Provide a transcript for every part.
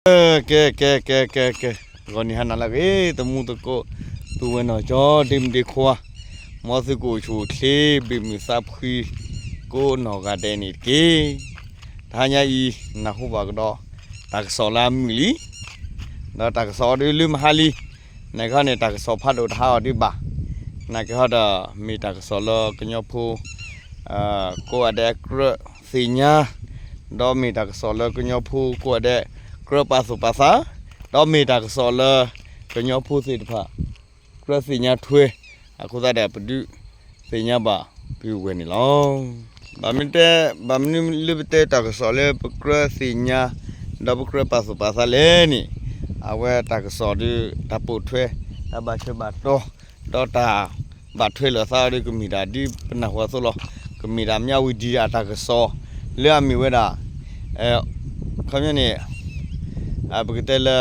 ကဲ ကဲ ကဲ ကဲ ကဲ, ဂီၤနံၤဟါနၤလၢအဂ့ၤ သမူသကိး သူၣ်ဝဲနီၢ်ကၠီ ဒ့မုၣ်ဒ့ခွါ, မ်သုကအိၣ်ဆူၣ်အိၣ်ချ့ ဘၣ်မုာ်သးဖှံ ကိးနီၢ်ဂၤဒဲးန့ၣ်တက့ၢ်. တဟါညါအံၤ နၢ်ဟူဘၣ်ကဒီး တၢ်ကစီၣ်လၢအမုာ်လံ, ဒီးတၢ်ကစီၣ်အီၤဒုးလၢမဟါလံ, နခီန့ၣ် တၢ်ကစီၣ်ဖးဒိၣ်တဟါအီၤဒုးဘၣ်, နကဟီဒီး မ့ၢ်တၢ်ကစီၣ်လၢကညီဖိ ကိးဂၤဒဲးကြၢးသ့ၣ်ညါ, ဒီးမ့ၢ်တၢ်ကစီၣ်လၢကညီဖိကိးဂၤဒဲး ကြၢးပာ်သူၣ်ပာ်သး, ဒီးမ့ၢ်တၢ်ကစီၣ်လၢ ကညီဖိသ့ၣ်တဖၣ် ကြၢးသ့ၣ်ညါထွဲ, အဃိသတးဒီး ပဒုးသ့ၣ်ညါဘၣ်ပုၢ်ဝဲၢ်န့ၣ်လီၤ. ဘၣ်မနုၤတဲ ဘၣ်မနုၤလၢပတဲတၢ်ကစီၣ်လၢပကြၢးသ့ၣ်ညါ ဒီးပကြၢးပာ်သူၣ်ပာ်သးလဲၣ်န့ၣ်, အဝဲတၢ်ကစီၣ်ဒုး တၢ်ပိာ်ထွဲ တၢ်ဘၣ်ထွဲဘၣ်တီၢ် ဒီးတၢ်ဘၣ်ထွဲလိာ်သးအီၤဒုး ကမ့ၢ်ဒၣ်ဒ်ပနၢ်ဟူအသိးလီၤ. ကမ့ၢ်ဒၣ်မၠးဝံၤဒံးအတၢ်ကစီၣ် လၢအမ့ၢ်ဝဲဒၣ် ခီပညီန့ၣ် ပကတဲလၢ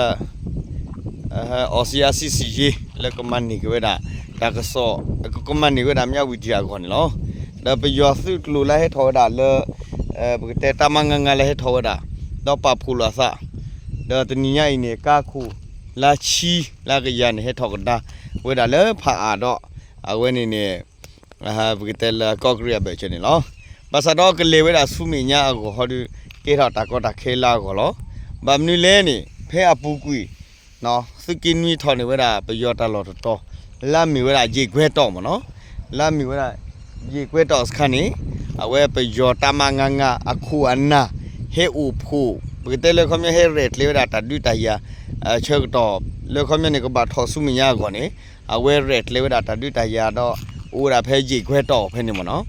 အီစံယါစံစံယ့ လၢကမၤန့ၢ်က့ၤဝဲဒၣ် တၢ်ကစီၣ် ကမၤန့ၢ်ဝဲဒၣ်မၠးဝံၤဒံးအဂီၢ်န့ၣ်လီၤ. ဒီးပယီၤသုးကျိၤလၢဟဲထီၣ်ဝဲဒၣ်လၢ ပကတဲတၢ်မၤငါငါလၢဟဲထီၣ်ဝဲဒၣ် ဒီးပာ်ဖှိၣ်လိာ်အသး ဒီးတနံၤညါအံၤန့ၣ် ကါခိၣ်လါဆံလါကယၤန့ၣ် ဟဲထီၣ်ကဒါဝဲဒၣ်လၢဖးအၣ်ဒီး အဝဲန့ၣ်န့ၣ် ပကတဲလၢကီၢ်ကရံၣ်အဘၢၣ်စၢၤန့ၣ်လီၤ. ဘၣ်ဆၣ်ဒီးကလဲၤဝဲဒၣ်ဆူမဲာ်ညါအဂီၢ်ဟီဒုး ကဲထီၣ်တၢ်ကီတၢ်ခဲလၢအဂီၢ်လီၤ. ဘၣ်မနုၤလဲၣ်န့ၣ် ဖဲအပူၤကွံာ် သုးက့နွံထီၣ်န့ၢ်ဝဲဒၣ်ပယီၤတၢ်လီၢ်တတီၤ လၢအမ့ၢ်ဝဲဒၣ်ယ့ၣ်ကွဲတီၢ်မ့ၢ်နီၤ, လၢအမ့ၢ်ဝဲဒၣ် ယ့ၣ်ကွဲတီၢ်စခါန့ၣ် အဝဲပယီၤတၢ်မၤငါငါအခိၣ်အနၢ် ဟဲအိၣ်ဖှိၣ် ပကတဲလၢခီပညီဟဲရဲၣ်ကျဲၤဝဲဒၣ်တၢ်ဒုးတၢ်ယၤ ဆၢကတီၢ် လၢခီပညီန့ၣ် ကဘၣ်ထီၣ်ဆူမဲာ်ညါအဂီၢ်န့ၣ် အဝဲရဲၣ်ကျဲၤဝဲဒၣ်တၢ်ဒုးတၢ်ယၤဒီး အိၣ်ဝဲဒၣ်ဖဲယ့ၣ်ကွဲတီၢ်ဖဲန့ၣ်မ့ၢ်နီၤ.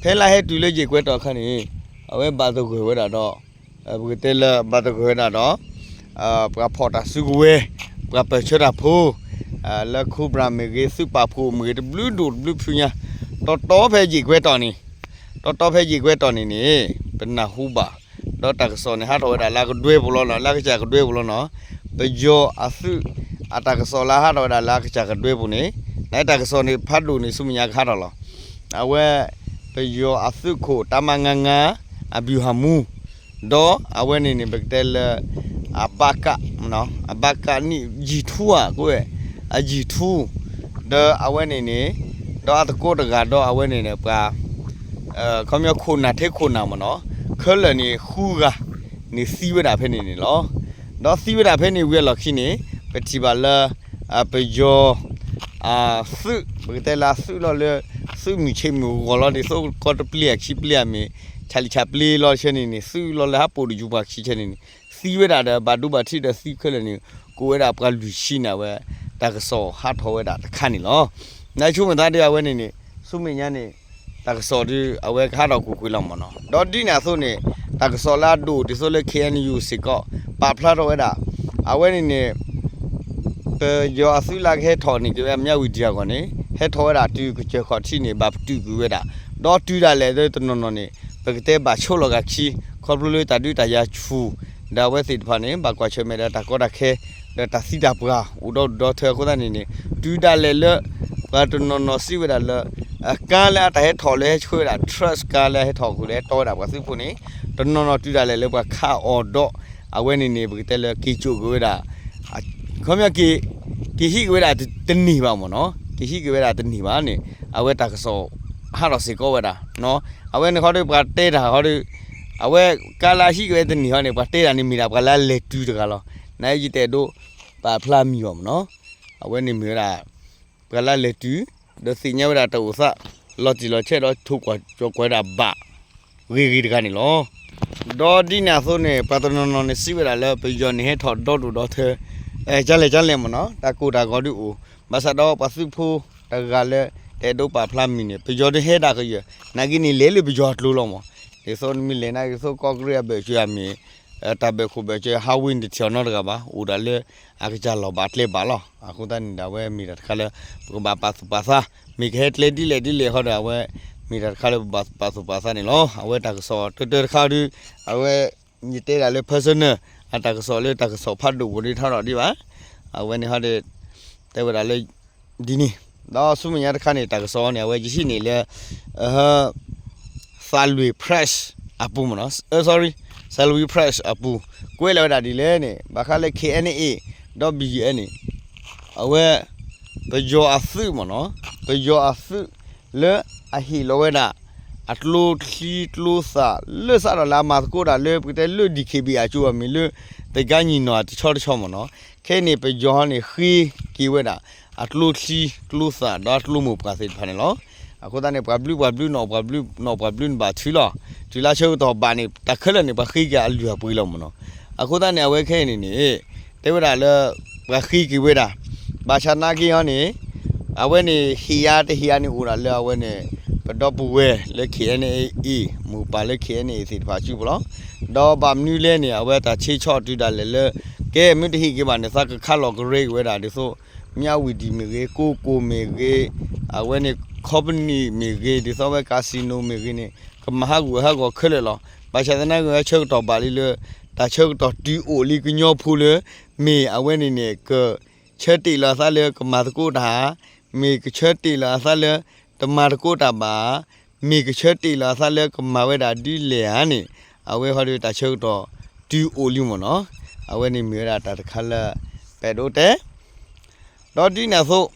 ဖဲလၢဟဲတုၤလၢယ့ၣ်ကွဲတီၢ်အခါန့ၣ် အဝဲဘၣ်သဂၢၢ်ဝဲဒၣ်ဒီး ပကတဲလၢဘၣ်သဂၢၢ်ဝဲဒၣ်ဒီး ပှၤဖီၣ်တၢ်စုကဝဲၤ ပှၤပၢၢ်ဆၢတၢ်ဖိ လၢ Cobra မ့ၢ်ဂ့ၤ သုးပာ်ဖှိၣ်မ့ၢ်ဂ့ၤ တဘျုးဒိၣ်တဘျုးဖုညါ တီတီဖဲယ့ၣ်ကွဲတီၢ်န့ၣ် တီတီဖဲယ့ၣ်ကွဲတီၢ်န့ၣ်န့ၣ် ပနၢ်ဟူဘၣ် ဒီးတၢ်ကစီၣ်န့ၣ် ဟးထီၣ်ဝဲဒၣ်လၢအကဒွဲပူၤလီၤနီၤ လၢအကစၢ်ကဒွဲပူၤလီၤနီၤ. ပယီၤအသုး အတၢ်ကစီၣ်လၢဟးထီၣ်ဝဲဒၣ်လၢအကစၢ်ကဒွဲပူၤန့ၣ် နတၢ်ကစီၣ်န့ၣ် ဖးဒိၣ်န့ၣ် ဆူမဲာ်ညါကဟးထီၣ်လီၤ. အဝဲ ပယီၤအသုးခိၣ် တၢ်မၤငါငါ အဘံၣ်ဟးမူ ဒီးအဝဲန့ၣ်န့ၣ် ပကတဲလၢ အဘၣ်ကး အဘၣ်ကးန့ၣ် ယံာ်ထူဧါ ကဝဲၢ် အယံာ်ထူ ဒီးအဝဲန့ၣ်န့ၣ် ဒီးအသကိးတဂၤဒီးအဝဲန့ၣ်န့ၣ် ပှၤ ခီပညီခိၣ်နၢ်ထဲခိၣ်နၢ်မ့ၢ်နီၤ ခဲလၢာ်န့ၣ် ဃုဂၤန့ၣ်သံဝဲဒၣ်ဖဲန့ၣ်န့ၣ်လီၤ. ဒီးသံဝဲဒၣ်ဖဲန့ၣ်ဝံၤအလီၢ်ခံန့ၣ် ပထံၣ်ဘၣ်လၢ ပယီၤ သုး ပကတဲလၢအသုးလီၤလၢ သုးမုၢ်ဆ့ၣ်မုၢ်ဂီၤလီၤ ဒ်သိးကီၢ်တပျ့ၤအခံပျ့ၤအမ့ၢ် ဆၣ်လံၣ်ဆၣ်ပျ့ၤလီၤဆဲန့ၣ်န့ၣ် သုးလီၤလၢဟးပိာ်တယူၤပှၤခံဆဲန့ၣ်န့ၣ် သံဝဲဒၣ်ဒီး ဘၣ်ဒိဘၣ်ထံးဒီးသံခဲလၢာ်န့ၣ် ကိးဝဲဒၣ်ပှၤလွံၢ်ဆံန့ၣ် အဝဲ တၢ်ကစီၣ်ဟးထီၣ်ဝဲဒၣ်တခါန့ၣ်လီၤ. နဆိကမိၣ်သးဒ်အဝဲန့ၣ်န့ၣ် ဆူမဲာ်ညါန့ၣ် တၢ်ကစီၣ်ဒုး အဝဲကဟးထီၣ်ကွ့ၢ်ကွ့ၢ်လီၤမ့ၢ်နီၤ. ဒီးဒ်န့ၣ်အသိးန့ၣ် တၢ်ကစီၣ်လၢအဒိၣ်ဒ်သိးလၢ ခ့ၣ်အဲၣ်ယူၣ် စ့ၢ်ကီး ပာ်ဖျါထီၣ်ဝဲဒၣ် အဝဲန့ၣ်န့ၣ် ပယီၤအသုးလၢကဟဲထီၣ်န့ၢ်က့ၤဝဲ မၠးဝံၤတံၢ်အဂီၢ်န့ၣ် ဟဲထီၣ်ဝဲဒၣ်တုၤကစၢၢ်ခီၣ်ထံးန့ၣ် ဘၣ်ပတုာ်ကွံာ်ဝဲဒၣ် ဒီးတုၤဒၣ်လဲာ်လၢတနီၤနီၤန့ၣ် ပကတဲဘၣ်ဆိလီၤဂာ်ခံ ခီဖျိလၢတၢ်ဒုးတၢ်ယၤဆူၣ် ဒီးအဝဲသ့ၣ်တဖၣ်န့ၣ် ဘၣ်ကွၢ်ဆၢၣ်မဲာ်ဒီးတၢ်ကီတၢ်ခဲ ဒီးတၢ်သံတၢ်ပှၢ် အိၣ်ဒီဒူၣ်ဒီထၢအဃိသတးန့ၣ်န့ၣ် တုၤဒၣ်လဲာ်လၢ ပှၤတနီၤနီၤစံးဝဲဒၣ်လၢ ကါလၢအတၢ်ဟဲထီၣ်လၢဟဲဆှၢဝဲဒၣ် truck ကါလၢဟဲထီၣ်အဃိလၢဟဲတီဝဲဒၣ်ပှၤသုးဖိန့ၣ် တနီၤနီၤတုၤဒၣ်လဲာ်လၢပှၤခးအီၤဒီး အဝဲန့ၣ်န့ၣ် ပကတဲလၢက့ၤစိာ်က့ၤဝဲဒၣ် ခီပညီက့ၤ က့ၤဟံးက့ၤဝဲဒၣ်တန့ၢ်ဘၣ်မ့ၢ်နီၤ က့ၤဟံးက့ၤဝဲဒၣ်တန့ၢ်ဘၣ်န့ၣ် အဝဲတၢ်ကစီၣ်ဟးထီၣ်စ့ၢ်ကီးဝဲဒၣ် အဝဲန့ၣ်ခီဒီးပှၤတဲတၢ်ခီဒီး အဝဲကါလၢဟံးက့ၤဝဲတန့ၢ်ဟီန့ၣ် ပှၤတဲတၢ်န့ၣ်မ့ၢ်ဒၣ်ပှၤလၢလဲၤတုၤတဂၤလီၤ. နအံၤယတအဲၣ်ဒိးပာ်ဖျါမံၤအီၤမ့ၢ်နီၤ အဝဲန့ၣ်မ့ၢ်ဝဲဒၣ် ပှၤလၢလဲၤတုၤ ဒီးသ့ၣ်ညါဝဲဒၣ်တၢ်အိၣ်သး လီၤတံၢ်လီၤဆဲးဒီးထိၣ်ကွၢ်ကၠီၤကွၢ်ဝဲဒၣ်ဘၣ် ဂ့ၤဂ့ၤတဂၤန့ၣ်လီၤ. ဒီးဒ်န့ၣ်အသိးန့ၣ် ပှၤတနီၤနီၤန့ၣ်စံးဝဲဒၣ်လၢပယီၤန့ၣ်ဟဲထီၣ်ဒီဒူၣ်ဒီထၢ ကလဲၣ်ကလဲၣ်မ့ၢ်နီၤ တၢ်ကိၢ်တၢ်ဂီၤဒုးအိၣ် ဘၣ်ဆၣ်ဒီးပှၤသုးဖိတဂၤလၢ တအဲၣ်ဒိးပာ်ဖျါမံၤန့ၣ် ပယီၤဒုးဟဲဒၣ်ကယၢၢ် နာ်က့န့ၣ်လဲၤလၢပယီၤအကျိၤလီၤမး ဒ်သိးမ့ၢ်လဲၤနာ်က့သိးကီၢ်ကရ့ၣ်အဘၢၣ်စၢၤအမ့ၢ် တၢ်ဘၢၣ်ခိၣ်ဘၢၣ်စၢၤဟးဝ့ၢ်န့ၣ်တထံၣ်အီၤနီတဂၤဘၣ် အိၣ်ဒၣ်လၢအကစၢ်လီၢ်ဘၣ်ကျဲဘၣ်လီၤ. အဃိသတးန့ၣ်ဒီးအဝဲမ့ၢ်တၢ်တခါလၢ ပကဘၣ်ပာ်သူၣ်ပာ်သး မ့ၢ်ကဟဲကျဲဒ်လဲၣ်ဒ်လဲၣ်ဃီဒီးအဝဲ မ့ၢ်တၢ်တခါလၢပဘၣ်ပာ်သူၣ်ပာ်သးန့ၣ်လီၤ. အဝဲတၢ်ကစီၣ်တၢတၢတခါဒီး အဝဲ ယတဲဒၣ်လၢ personal အတၢ်ကစီၣ်လၢတၢ်ကစီၣ်ဖးဒိၣ်ပူၤဒ်ထီၣ်ဒီးဒ်ဘၣ် အဝဲန့ၣ်ဟီဒီး တဲဝဲဒၣ်လၢဒ်န့ၣ် ဒီးဆူမဲာ်ညါတခါန့ၣ် တၢ်ကစီၣ်န့ၣ် အဝဲယဟံးန့ၢ်လၢ သးလွံၢ် press အပူၤမ့ၢ်နီၤ sorry Salween Press အပူၤ ကွဲးလီၤဝဲဒၣ်ဒ်လဲၣ်န့ၣ် ဘၣ်ဃးလၢ KNA ဒီး BGF န့ၣ် အဝဲ ပယီၤအသုးမ့ၢ်နီၤ, ပယီၤအသုးလၢအဟ့ၣ်လီၤဝဲဒၣ် အကျိချံကျိသၣ်လၢစးထီၣ်လၢအမၤသကိးတၢ်လၢပကတဲလၢ DKBA အကၠိအမံၤလၢ သကါညီၣ်နီၢ်တဆီတဆီမ့ၢ်နီၤ, ခဲအံၤန့ၣ် ပယီၤန့ၣ်ဃ့က့ၤဝဲဒၣ် အကျိချံကျိသၣ်ဒီးအကျိမိၢ်ပှၢ်သ့ၣ်တဖၣ်န့ၣ်လီၤ. အဃိသတးန့ၣ် ပှၤဘျုးပှၤဘျုး နီၢ်ပှၤဘျုးနီၢ်ပှၤဘျုးန့ၣ်ဘၣ်ထုလီၤ. တုၤလၢဆၢကတီၢ်ဘၣ်န့ၣ် တၢ်ခဲလၢာ်န့ၣ် ပှၤဃ့က့ၤအလုၢ်အပှ့ၤလီၤမ့ၢ်နီၤ. အဃိသတးန့ၣ် အဝဲခဲအံၤန့ၣ်န့ၣ် တဲဝဲဒၣ်လၢ ပှၤဃ့က့ၤဝဲဒၣ် ဘၣ်ဆၣ်နာ်က့ဟီန့ၣ် အဝဲန့ၣ် ဟ့ၣ်ယၤတဟ့ၣ်ယၤန့ၣ် အိၣ်ဒၣ်လၢအဝဲန့ၣ် ပဒီပုၢ်ဝဲၢ်လၢ KNA မိၢ်ပၢ်လၢ KNA သ့ၣ်တဖၣ်စုပူၤလီၤ. ဒီးဘၣ်မနုၤလဲၣ်န့ၣ် အဝဲတၢ်ဆ့ဆီၣ်တုၤဒၣ်လဲာ်လၢ ကဲမ့ၢ်တဟ့ၣ်က့ၤဘၣ်န့ၣ် သးကခးလီၤကရၢက့ၤဝဲဒၣ်ဒ်သိး မၠၣ်ဝံၣ်ဒံၣ်မ့ၢ်ဂ့ၤ, ကိကိၣ်မ့ၢ်ဂ့ၤ, အဝဲန့ၣ် ခီပနံၣ်မ့ၢ်ဂ့ၤ, ဒ်သိးဝဲ casino မ့ၢ်ဂ့ၤန့ၣ် ကမၤဟးဂူာ်ဟးဂီၤခဲလၢာ်လီၤ. ဘၣ်ဆၣ်သနာ်က့ ဆၢကတီၢ်ဘၣ်လံလၢ တၢ်ဆၢကတီၢ်တုၤအိၣ်လံကညီဖိလၢ မ့ၢ်အဝဲန့ၣ်န့ၣ် ကဆၢတ့ၢ်လီၤအသးလၢကမၤသကိးတၢ်, မ့ၢ်ကဆၢတ့ၢ်လီၤအသးလၢ တမၤသကိးတၢ်ဘၣ်, မ့ၢ်ကဆၢတ့ၢ်လီၤအသးလၢကမၤဝဲဒၣ်ဒ်လဲၣ်ဧါန့ၣ် အဝဲဟီဒီးတၢ်ဆၢကတီၢ်တုၤအိၣ်လံမ့ၢ်နီၤ. အဝဲန့ၣ်မ့ၢ်ဝဲဒၣ်တၢ်တခါလၢ ပအဲၣ်ဒိးတဲ ဒီးဒ်န့ၣ်အသိး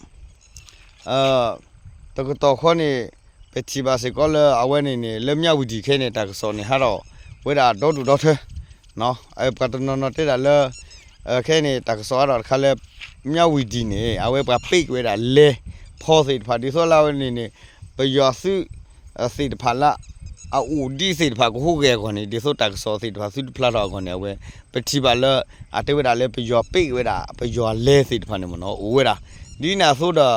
တကတီၢ်ဃီန့ၣ် ပထံၣ်ဘၣ်စ့ၢ်ကီးလၢအဝဲန့ၣ်န့ၣ် လၢမၠၣ်ဝံၣ်ဒံၣ်ခဲအံၤန့ၣ် တၢ်ကစီၣ်န့ၣ် ဟးထီၣ်ဝဲဒၣ်ဒီဒူၣ်ဒီထၢ ပှၤတနီၤနီၤတဲဒၣ်လၢ ခဲအံၤန့ၣ် တၢ်ကစီၣ်ဟးထီၣ်တခါလၢ မၠၣ်ဝံၣ်ဒံၣ်န့ၣ် အဝဲပှၤပ့ၢ်က့ၤဝဲဒၣ်လဲၤဖီသ့ၣ်တဖၣ် ဒ်သိးလၢအဝဲန့ၣ်န့ၣ် ပယီၤသုး သ့ၣ်တဖၣ်လၢ အအိၣ်ဒံးသ့ၣ်တဖၣ်ကဟူးဂဲၤအဂီၢ်န့ၣ် ဒ်သိးတၢ်ကစီၣ်သ့ၣ်တဖၣ်သုတဖျါထီၣ်အဂီၢ်န့ၣ် အဝဲ ပထံၣ်ဘၣ်လၢ အတဲဝဲဒၣ်လၢပယီၤပ့ၢ်က့ၤဝဲဒၣ် ပယီၤလဲၤသ့ၣ်တဖၣ်န့ၣ်မ့ၢ်နီၤ အိၣ်ဝဲဒၣ် ဒ်န့ၣ်အသိးဒီး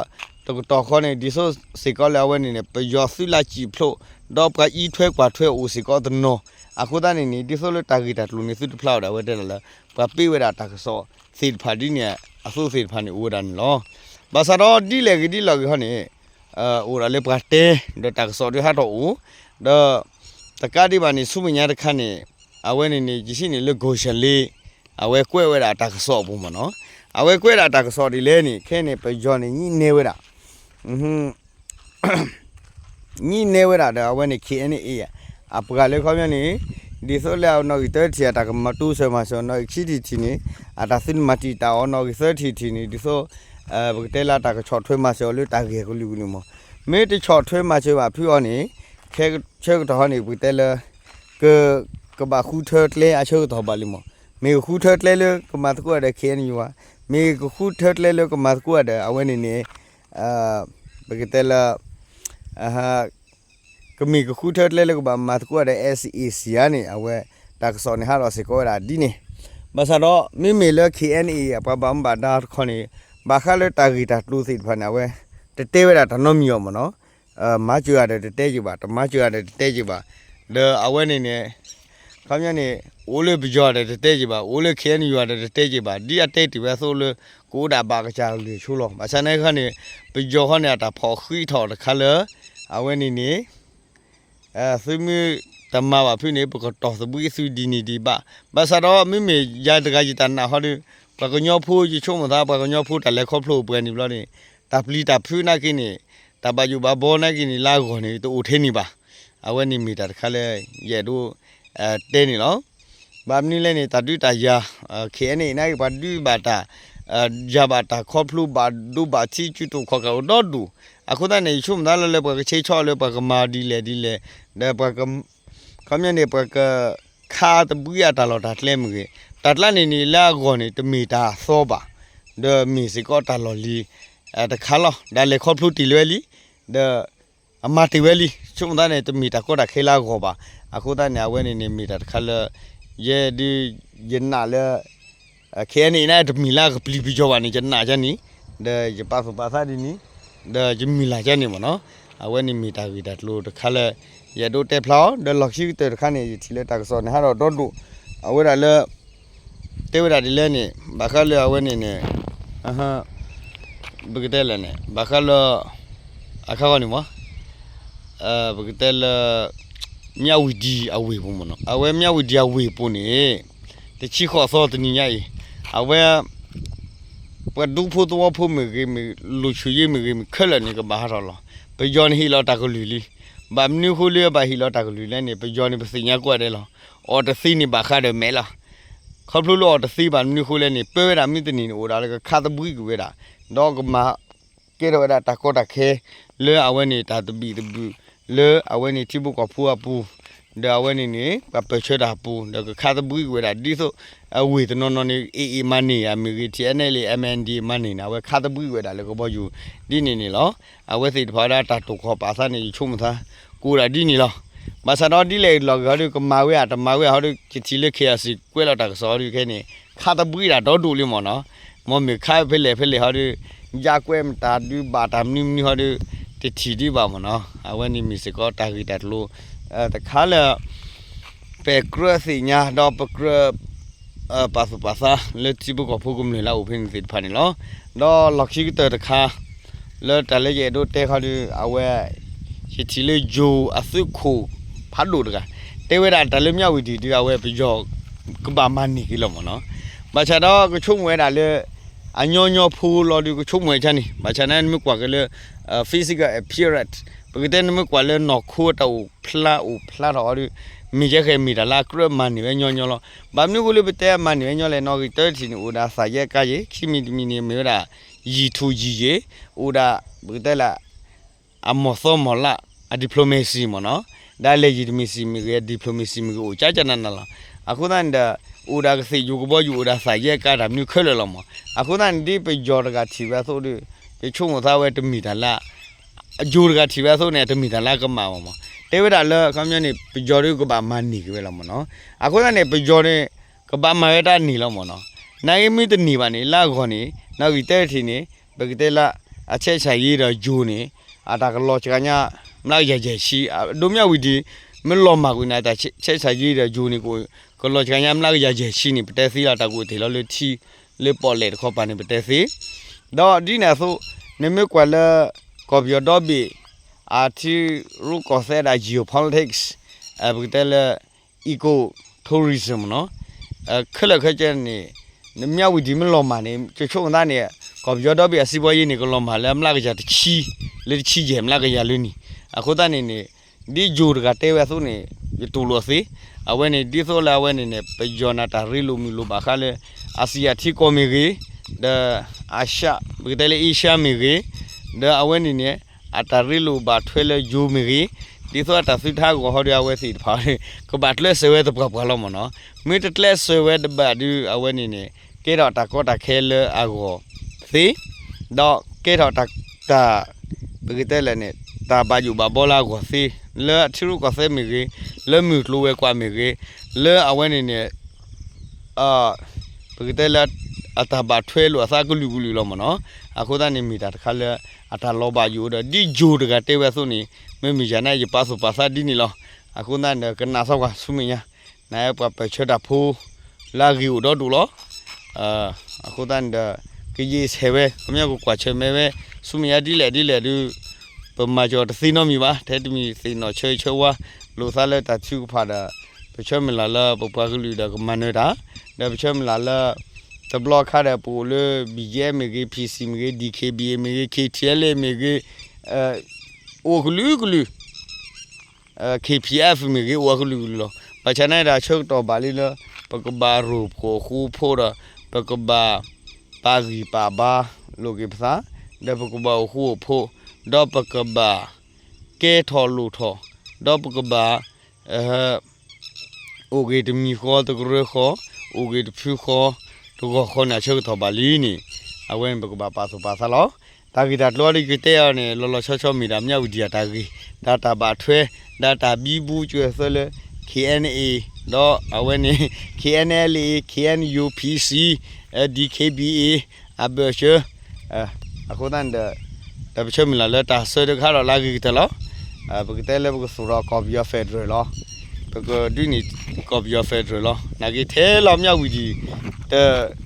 တကတီၢ်ဃီန့ၣ် ဒ်သိးစ့ၢ်ကီးလၢအဝဲန့ၣ်န့ၣ် ပယီၤသုးလၢစံၣ်ဖျိး ဒီးပှၤအံးထွဲကွၢ်ထွဲအိၣ်စ့ၢ်ကီးတနီၤ အဃိသတးန့ၣ်န့ၣ် ဒ်သိးလၢတၢ်ဂ့ၢ်တၢ်ကျိၤန့ၣ် သုတဖျါအီၤဒီး အဝဲတဲဒၣ်လၢ ပှၤပ့ၢ်ဝဲဒၣ်တၢ်ကစီၣ်သ့ၣ်တဖၣ်ဒ်န့ၣ်အသိးသ့ၣ်တဖၣ်န့ၣ် အိၣ်ဝဲဒၣ်န့ၣ်လီၤ. ဘၣ်ဆၣ်ဒီးဒ်လဲၣ်ဂ့ၤဒ်လဲၣ်ဂ့ၤဟီန့ၣ် အိၣ်ဒၣ်လၢပှၤတဲ ဒီးတၢ်ကစီၣ်ဒုးဟးထီၣ်အိၣ် ဒီး တကးဒံးဘၣ်န့ၣ် ဆူမဲာ်ညါတခါန့ၣ် အဝဲန့ၣ်န့ၣ် ယစံးန့ၣ်လၢ ကိၣ်ၡၣ်လ့ အဝဲကွဲးဝဲဒၣ်တၢ်ကစီၣ်အပူၤမ့ၢ်နီၤ အဝဲကွဲးဒၣ်တၢ်ကစီၣ်ဒ်လဲၣ်န့ၣ် ခဲအံၤန့ၣ် ပယီၤန့ၣ် ညှိနှိုင်းဝဲဒၣ် ညှိနှိုင်းဝဲဒၣ်ဒီး အဝဲန့ၣ် KNA အပှၤလၢခီပညီန့ၣ် ဒ်သိးလၢအနီၣ်ဂံၢ်သၢထံၣ်အတၢ်ကမၤတူစၢၤမၤစၢၤ နီၣ်ဂံၢ်ခံထံၣ်တထံၣ်န့ၣ် အတၢ်သုတမၤတံာ်တာ်အီၤ နီၣ်ဂံၢ်သၢထံၣ်တထံၣ်န့ၣ် ဒ်သိး ပကတဲလၢတၢ်ကဆီၣ်ထွဲမၤစၢၤအီၤလၢတၢ်ဂ့ၢ်ကလုာ်ကလုာ်မး မ့ၢ်တဆီၣ်ထွဲမၤစၢၤဘၣ်ဖုအီၤန့ၣ် ဆၢကတီၢ်ဟီန့ၣ် ပကတဲလၢ က ကဘၣ်ဃုထၢကျဲအဆၢကတီၢ်ဘၣ်လံမး မ့ၢ်ကဃုထၢကျဲလၢကမၤသကိးဒီး KNU ဧါ မ့ၢ်ကဃုထၢကျဲလၢကမၤသကိးဒီး အဝဲန့ၣ်န့ၣ် ပကတဲလၢ ကမ့ၢ်ကဃုထၢကျဲလၢကဘၣ်မၤသကိးဒီး SAC ဧါန့ၣ် အဝဲ တၢ်ကစီၣ်န့ၣ်ဟးထီၣ်စ့ၢ်ကီးဝဲဒၣ်ဒ်န့ၣ် ဘၣ်ဆၣ်ဒီး မ့မ့ၢ်လၢ KNA အပှၤဘၣ်မူဘၣ်ဒါတခီန့ၣ် ဘၣ်ဃးလၢတၢ်ဂ့ၢ်တၢ်ကျိၤသ့ၣ်တဖၣ်န့ၣ် အဝဲ တတဲဝဲဒၣ်တၢ်နီတမံၤအီၤမ့ၢ်နီၤ မၤစၢၤဂၤဒီးတတဲက့ၤဘၣ် တမၤစၢၤဂၤဒီးတတဲက့ၤဘၣ် ဒီးအဝဲန့ၣ်န့ၣ် ခီပညီန့ၣ် အိၣ်လၢပယီၤဒီးတတဲက့ၤဘၣ် အိၣ်လၢ KNU ဒီးတတဲက့ၤဘၣ် ဒ်အတဲတ့ၢ်ဝဲအသိးလၢ ကအိၣ်ဒၣ်ဘၣ်ကစၢ်အလုၢ်အဆိလီၤ ဘၣ်ဆၣ်န့ၣ်ခီန့ၣ် ပယီၤဃီန့ၣ် အတၢ်ဖီၣ်ဃံးထီၣ်တခါလၢ အဝဲန့ၣ်န့ၣ် သုမ့ၢ်တမၤဘၣ်ဖုန့ၣ် ပကတီၢ်သဘှံးသုဒ်န့ၣ်ဒံးဘၣ် ဘၣ်ဆၣ်ဒီးမ့မ့ၢ်ယၤတဂၤယတၢ်နာ်ဟီဒီး ပှၤကညီဖိယဆိကမိၣ်သး ပှၤကညီဖိတၢ်လဲၤခီဖျိပှဲၤန့ၣ်ဘျီန့ၣ် တၢ်ပျံၤတၢ်ဖုးနာ်က့န့ၣ် တၢ်ဘၣ်ယိၣ်ဘၣ်ဘီနာ်က့န့ၣ် လၢအဂီၢ်န့ၣ် တအိၣ်ထဲန့ၣ်ဘၣ် အဝဲန့ၣ်မ့ၢ်တၢ်တခါလၢ ယအဲၣ်ဒိး တဲန့ၣ်လီၤ ဘၣ်မနုၤလဲၣ်န့ၣ် တၢ်ဒုးတၢ်ယၤ KNA နာ်က့ ပှၤဒုးဘၣ်တၢ် ယၤဘၣ်တၢ်ခီဖျိဘၣ်ဒိဘၣ်ထံး စုတူာ်ခီၣ်ကးအိၣ်ဒီဒူၣ် အဃိသတးန့ၣ် ယဆိကမိၣ်သးလၢလၢပှၤကဆဲးဆီၣ်လၢပှၤကမၤဒ်လဲၣ်ဒ်လဲၣ် ဒီးပှၤ ခီပညီန့ၣ် ပှၤကခးသဘှံးအတၢ်လီၢ်တၢ်ကျဲမ့ၢ်ဂ့ၤ တၢ်ကျါန့ၣ်န့ၣ် လၢအဂီၢ်န့ၣ် တမ့ၢ်တၢ်အသီဘၣ် ဒီးမ့ၢ်စ့ၢ်ကီးတၢ်လီၢ်လံၤ တခါလီၤ ဒီးလဲၤခီဖျိတ့ၢ်လၢၤလံ ဒီး အမၤတ့ၢ်ဝဲလံ ဆိကမိၣ်သးန့ၣ် တမ့ၢ်တၢ်ကီတၢ်ခဲလၢအဂီၢ်ဘၣ် အဃိသတးန့ၣ် အဝဲန့ၣ်န့ၣ် မ့ၢ်တၢ်တခါလၢ ယဲဒုး ယနာ်လၢ KNA န့ၣ် တမံၤလၢအကပျံၤပယီၤဘၣ်န့ၣ် ယနာ်ကန့ၣ် ဒီးယပာ်သူၣ်ပာ်သးဒ်န့ၣ် ဒီးယမုၢ်လၢ်ကန့ၣ်မ့ၢ်နီၤ အဝဲန့ၣ်မ့ၢ်တၢ်ဂ့ၢ်တၢ်ကျိၤတခါလၢ ယအဲၣ်ဒိးတဲဖျါအီၤ ဒီးလီၢ်ခံကတၢၢ်တခါန့ၣ် ယထံၣ်လၢတၢ်ကစီၣ်န့ၣ်ဟးထီၣ်ဒီဒူၣ် အဝဲဒၣ်လၢ တဲဝဲဒၣ်ဒ်လဲၣ်န့ၣ် ဘၣ်ဃးလၢအဝဲန့ၣ်န့ၣ် ပကတဲလဲၣ်န့ၣ် ဘၣ်ဃးလၢ အခါဂီၢ်န့ၣ်မ့ၢ် ပကတဲလၢ မၠၣ်ဝံၤဒံအဝ့ၢ်ပူၤမ့ၢ်နီၤ အဝဲမၠၣ်ဝံၤဒံအဝ့ၢ်ပူၤန့ၣ် တဆံဃိးသီတနံၤညါအံၤ အဝဲ ပှၤဒူဖိသဝီဖိမ့ၢ်ဂ့ၤ မ့ၢ်လိာ်ဆူၣ်ယ့မ့ၢ်ဂ့ၤ မ့ၢ်ခဲလၢာ်န့ၣ် ကဘၣ်ဟးထီၣ်လီၤ. ပယီၤန့ၣ်ဟ့ၣ်လီၤတၢ်ကလုၢ်လံ. ဘၣ်မနုၤအဃိလၢဘၣ်ဟ့ၣ်လီၤတၢ်ကလုၢ်လဲၣ်န့ၣ် ပယီၤန့ၣ် ပသ့ၣ်ညါကိးဂၤဒဲးလီၤ. အီၣ်တသ့န့ၣ်ဘၣ်ဃးဒီးမဲာ်လီၤ. ခီဖျိလၢအီၣ်တသ့ဘၣ်မနုၤအဃိလဲၣ်န့ၣ် ပၢဝဲဒၣ်မုၢ်တနံၤန့ၣ် အိၣ်ဒၣ်လၢကခါသဘှံးကွံာ်ဝဲဒၣ်, ဒီးကမၤ ကဲထီၣ်ဝဲဒၣ်တၢ်ကီတၢ်ခဲ လၢအဝဲန့ၣ်တၢ်သဘံၣ်သဘုၣ် လၢအဝဲန့ၣ်ထံဖိကီၢ်ဖိအပူၤ, ဒီးအဝဲန့ၣ်န့ၣ် ပှၤပၢၢ်ဆၢတၢ်အပူၤ ဒီးကခါသဘှံးကွံာ်ဝဲဒၣ် ဒ်သိး အဝ့ၢ်တနီၤနီၤန့ၣ် AA မၤန့ၢ်အမ့ၢ်ဂ့ၤ, TNLA MNDAA မၤန့ၢ်န့ၣ် အဝဲခါသဘှံးကွံာ်ဝဲဒၣ်လၢကဘီယူၤ ဒ်န့ၣ်န့ၣ်လီၤ. အဝဲသ့ၣ်တဖၣ်ဝဲဒၣ်တၢ်တိာ်ခီၣ်ပာ်သးန့ၣ် ယဆိကမိၣ်သး ကအိၣ်ဒၣ်ဒ်န့ၣ်လီၤ. ဘၣ်ဆၣ်ဒီးဒ်လဲၣ်ဂ့ၤဒီး ကမၤဝဲဧါတမၤဝဲဧါဟီဒီး ယထံၣ်လၢ KIC ကွဲးလီၤတၢ်ကစီၣ်ဟီဒီးခဲန့ၣ် ခါသဘှံးဒၣ်ဒီဒိၣ်လံမ့ၢ်နီၤ. မ်မ့ၢ်ခါဖဲလဲၣ်ဖဲလဲၣ်ဟီဒီး ယကွဲးမတၤဒုးဘၣ်တၢ်မနုၤမနုၤဟီဒီး တထံၣ်ဒံးဘၣ်မ့ၢ်နီၤ. အဝဲန့ၣ်မ့ၢ်စ့ၢ်ကီးတၢ်ဂ့ၢ်တၢ်ကျိၤ တခါလၢ ပကြၢးသ့ၣ်ညါဒီးပကြၢး ပာ်သူၣ်ပာ်သးလၢထံဖိကီၢ်ဖိကမျၢၢ်လၢအအိၣ်ဖဲန့ၣ်သ့ၣ်တဖၣ်န့ၣ်လီၤ. ဒီးလီၢ်ခံကတၢၢ်တခါ လၢတၢ်လၢယအဲၣ်ဒိးတဲခီဒီး အဝဲ ယထံၣ်လၢယိၤအသုးခိၣ်ဖးဒိၣ်တဂၤ တဲဝဲဒၣ်တၢ်လၢမၠးဝံၤဒံးဒုး အဝဲပယီၤကဘၣ်မၤန့ၢ်က့ၤလီၤမ့ၢ်နီၤ. ဘၣ်ဆၣ်ဒီးကဆိကမိၣ်ဝဲဒၣ်လၢ အညီညီဖိလီၤဒုး ကဆိကမိၣ်ဝဲဒၣ်န့ၣ် ဘၣ်ဆၣ်န့ၣ် နမ့ၢ်ကွၢ်က့ၤလၢ physical appearance ပကတဲနမ့ၢ်ကွၢ်လၢနီၢ်ခိတၢ်အိၣ်ဖျါအိၣ်ဖျါထီၣ်အီၤဒီး မ့ၢ်ကဲဃဲမ့ၢ်တၢ်လၢအကြၢးမၤန့ၢ်ဝဲညီညီလီၤ. ဘၣ်မနုၤအဃိလၢပတဲအမၤန့ၢ်ဝဲညီလဲၣ် နီၣ်ဂံၢ်တၢတထံၣ်န့ၣ် အိၣ်ဒၣ်သးယဲၢ်ကါယဲၢ် ခံမံၤတမံၤန့ၣ် မ့ၢ်ဝဲဒၣ် ယံာ်ထူၣ်ယံာ်ယဲၢ် အိၣ်ဒၣ် ပကတဲလၢ အမီၢ်သီမီၢ်လၢ် အ diplomacy မ့ၢ်နီၤ. ဒီး legitimacy မ့ၢ်ဂ့ၤ အ diplomacy မ့ၢ်ဂ့ၤ အိၣ်ကၠးကၠးနးနးလီၤ. အဃိသတးန့ၣ်ဒီး အိၣ်ဒၣ်ကသ့ၣ်ယိၤကဘီယူၤ အိၣ်ဒၣ်သးယဲၢ်ကါတၢ်မနုၤခဲလၢာ်လီၤမ့ၢ်. အဃိသတးန့ၣ် ဒ်ပယီၤတဂၤထံၣ်ဝဲအသိးဒီး ယဆိကမိၣ်သးဝဲတမ့ၢ်တၢ်လၢ ယိၤတဂၤထံၣ်ဝဲအသိးန့ၣ် တမ့ၢ်တၢ်လၢကမၣ်ဘၣ်မ့ၢ်. တဲဝဲဒၣ်လၢ ခီပညီန့ၣ် ပယီၤဒုးကဘၣ်မၤန့ၢ်က့ၤဝဲလီၤမ့ၢ်နီၤ. အဃိသတးန့ၣ် ပယီၤန့ၣ် ကဘၣ်မၤဝဲတၢ်န့ၣ်လီၤမ့ၢ်နီၤ. နာ်က့မ့ၢ်တန့ၢ်ဘၣ်န့ၣ် လၢအဂီၢ်န့ၣ် နီၣ်ဂံၢ်တၢတထံၣ်န့ၣ် ပကတဲလၢ အဆဲးဆးယံၤဒီးယိၤန့ၣ် အတၢ်ကလီၤစှၤညါ မျးကယၤယဲၢ်ဆံ ဒိၣ်မးဝံၤဒီး မ့ၢ်လီၤမၢ်ကွံာ်န့ၣ် အတၢ်ဆဲးဆးယံၤဒီးယိၤန့ၣ် ကလီၤစှၤညါမျးကယၤယဲၢ်ဆံန့ၣ် ပတဲသ့လီၤ. တၢ်ကအိၣ်တ့ၢ်လီၤလၢထံ လၢပီၣ်လဲၣ်တခီပၤန့ၣ် ပတဲသ့ ဒီးဒ်န့ၣ်အသိး နမ့ၢ်ကွၢ်လၢ ကီၢ်ပယီၤဒီဘ့ၣ် အထံရူၢ်ကီၢ်သဲးဒၣ် geopolitics ပကတဲလၢ eco tourism မ့ၢ်နီၤ, ခဲလၢာ်ခဲဆ့န့ၣ် နမ့ၢ်ဝံၤဒံးမ့ၢ်လီၤမၢ်န့ၣ် ကဆိကမိၣ်သးန့ၣ် ကီၢ်ပယီၤဒီဘ့ၣ်အစံးဘီယ့ၣ်န့ၣ် ကလီၤမၢ်လၢမျးကယၤတဆံ လၢတဆံယဲၢ်မျးကယၤလၢန့ၣ်, အဃိသတးန့ၣ်န့ၣ် ဒ်ယိၤတဂၤတဲဝဲအသိးန့ၣ် ယတူၢ်လိာ်သ့, အဝဲန့ၣ် ဒ်သိးလၢအဝဲန့ၣ်န့ၣ် ပယီၤန့ၣ်တၢ်ရ့လိာ်မုာ်လိာ်ဘၣ်ဃးလၢ အစံယၤထံကီၢ်မ့ၢ်ဂ့ၤ, ဒီး အရှ ပကတဲလၢ Asia မ့ၢ်ဂ့ၤ, ဒီးအဝဲန့ၣ်န့ၣ် အတၢ်ရ့လိာ်ဘၣ်ထွဲလၢယိၤမ့ၢ်ဂ့ၤ, ဒ်သိးအတၢ်သုတဟးဂီၤဟီဒီး အဝဲသ့ၣ်တဖၣ် ကဘၣ်ကျဲးစၢးဝဲသပှၢ်ပှၢ်လီၤမ့ၢ်နီၤ, မ့ၢ်တကျဲးစၢးဝဲတဘၣ်ဒီး အဝဲန့ၣ်န့ၣ် ကဲထီၣ်တၢ်ကီတၢ်ခဲလၢအဂီၢ်သ့, ဒီးကဲထီၣ်တၢ် ပကတဲလဲၣ်န့ၣ် တၢ်ဘၣ်ယိၣ်ဘၣ်ဘီလၢအဂီၢ်သ့, လၢအထံရူၢ်ကီၢ်သဲးမ့ၢ်ဂ့ၤ, လၢမုၢ်ကျိၤဝဲၤကွာ်မ့ၢ်ဂ့ၤ, လၢအဝဲန့ၣ်န့ၣ် ပကတဲလၢ အတၢ်ဘၣ်ထွဲလိာ်အသးကလုာ်ကလုာ်လီၤမ့ၢ်နီၤ, အဃိသတးန့ၣ်မ့ၢ်တၢ်တခါလၢ အတၢ်လီၤဘၣ်ယိၣ်ဒီး ဒ်ယိၤတဂၤတဲဝဲအသိးန့ၣ် မ့မ့ၢ်ယၤန့ၣ် ယပာ်သူၣ်ပာ်သးဒ်န့ၣ်လီၤ, အဃိသတးန့ၣ်ဒီး ကနၣ်သီကွၢ်ဆူမဲာ်ညါ နပှၤပၢၢ်ဆၢတၢ်ဖိ လၢအဂ့ၢ်အိၣ်ဒီဒူၣ်လီၤ, အဃိသတးန့ၣ်ဒီး ကယံာ်ဆဲးဝဲ ခီပညီကကွၢ်ဆၢၣ်မဲာ်ဝဲ ဆူမဲာ်ညါဒ်လဲၣ်ဒ်လဲၣ်ဒီး ပမၤကီၤတသ့နီတမံၤဘၣ်, ထဲတမံၤသ့ၣ်နီၣ်ဆၢဂ့ၤဆၢဝါ လိာ်သးလၢတၢ်ထုကဖၣ်ဒီး ပဆၢမုၢ်လၢ်လၢပပှၤကလုာ်ဒီးကမၤနၢၤတၢ်, ဒီးပဆၢမုၢ်လၢ်လၢ တဘျီခါဒီးပအိၣ်လၢ BGF မ့ၢ်ဂ့ၤ, PC မ့ၢ်ဂ့ၤ, DKBA မ့ၢ်ဂ့ၤ, KTLA မ့ၢ်ဂ့ၤ, အိၣ်ကလုာ်ကလုာ် KPF မ့ၢ်ဂ့ၤ အိၣ်အကလုာ်ကလုာ်လီၤ, ဘၣ်ဆၣ်န့ၣ်ဒီးဆၢကတီၢ်ဘၣ်လံလၢ ပကဘၣ်ရိၢ်ဖှိၣ်ဃူဖိးဒီး ပကဘၣ်ပာ်ဂံၢ်ပာ်ဘါလိာ်က့ၤပသး, ဒီးပကဘၣ်အိၣ်ဃူအိၣ်ဖိး, ဒီးပကဘၣ်ကဲထီၣ်လိၣ်ထီၣ်, ဒီးပကဘၣ် အိၣ်ဂ့ၤတမံၤဃီတကရၢဃီ, အိၣ်ဂ့ၤတဖုဃီတဂီၢ်ဃီန့ၣ် အဆၢကတီၢ်ဘၣ်လံန့ၣ်, အဝဲန့ၣ်ပကဘၣ်ပာ်သူၣ်ပာ်သးလီၤ, တၢ်ဂ့ၢ်တၢ်ကျိၤအံၤဒ်ယကတဲအီၤန့ၣ် လီၤလီၤဆီဆီမ့ၢ်ဒၣ် မၠးဝံၤဒံးအတၢ်ဂ့ၢ်, ဒီးတၢ်ဘၣ်ထွဲ, ဒီးတၢ်ဘံဘူကၢၢ်သၢလၢ KNA, ဒီးအဝဲန့ၣ် KNLA, KNU, PC, DKBA အဘၢၣ်စၢၤ အဃိသတးန့ၣ်ဒီး ဒီးပဆၢမုၢ်လၢ်လၢတၢ်ဆၢဒုးကဟးထီၣ်လၢအဂ့ၤကတၢၢ်လီၤ, ပကတဲလၢပကသူၣ်ထီၣ်ကီၢ်ပယီၤ federal လီၤ, ပကဒုးန့ၢ်ကီၢ်ပယီၤ federal လီၤ, နာ်က့ထဲလီၤမၠးဝံၤဒံး တ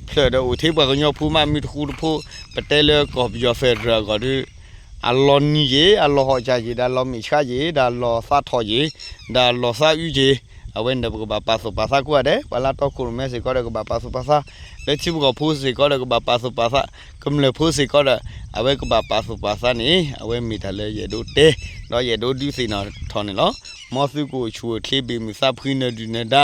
ဖျၢၣ်ဒီးအိၣ်ထဲပှၤကညီဖိမးမုၢ်တဃူတဖိး, ပတဲလၢကီၢ်ပယီၤ federal အဂီၢ်ဒီး အလီၤနံၤယ့ၤ အလီၤဟီၣ်ကၢ်ယ့ၤ ဒီးလီၤမ့ၢ်ဆှးယ့ၤ ဒီးလီၤသးထီၣ်ယ့ၤ ဒီးလီၤသးအုးယ့ၤ အဝဲန့ၣ်ဒီးပကဘၣ်ပာ်သူၣ်ပာ်သးကိးဂၤဒဲး, ပှၤလၢတီခိၣ်ရိၣ်မဲစ့ၢ်ကီးဒီးကဘၣ်ပာ်သူၣ်ပာ်သး, လၢထံဖိကီၢ်ဖိစ့ၢ်ကီးဒီးကဘၣ်ပာ်သူၣ်ပာ်သး, ကမျၢၢ်ဖိစ့ၢ်ကီးဒီး အဝဲကဘၣ်ပာ်သူၣ်ပာ်သးန့ၣ် အဝဲမ့ၢ်တၢ်လၢယအဲၣ်ဒိးတဲ ဒီးယအဲၣ်ဒိးဒုးသ့ၣ်နီၣ်ထီၣ်န့ၣ်လီၤ. မ်သုကအိၣ်ဆူၣ်အိၣ်ချ့ ဘၣ်မုာ်သးဖှံ နၢၤဒုၣ်နၢၤဒါ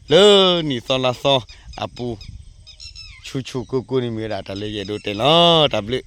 လၢနံၣ်သီလါသီအပူၤ ဆူၣ်ဆူၣ်ကိၢ်ကိၢ်န့ၣ်မ့ၢ်ဝဲဒၣ်တၢ်လၢယအဲၣ်ဒိးတဲလီၤ. တၢ်ဘျုး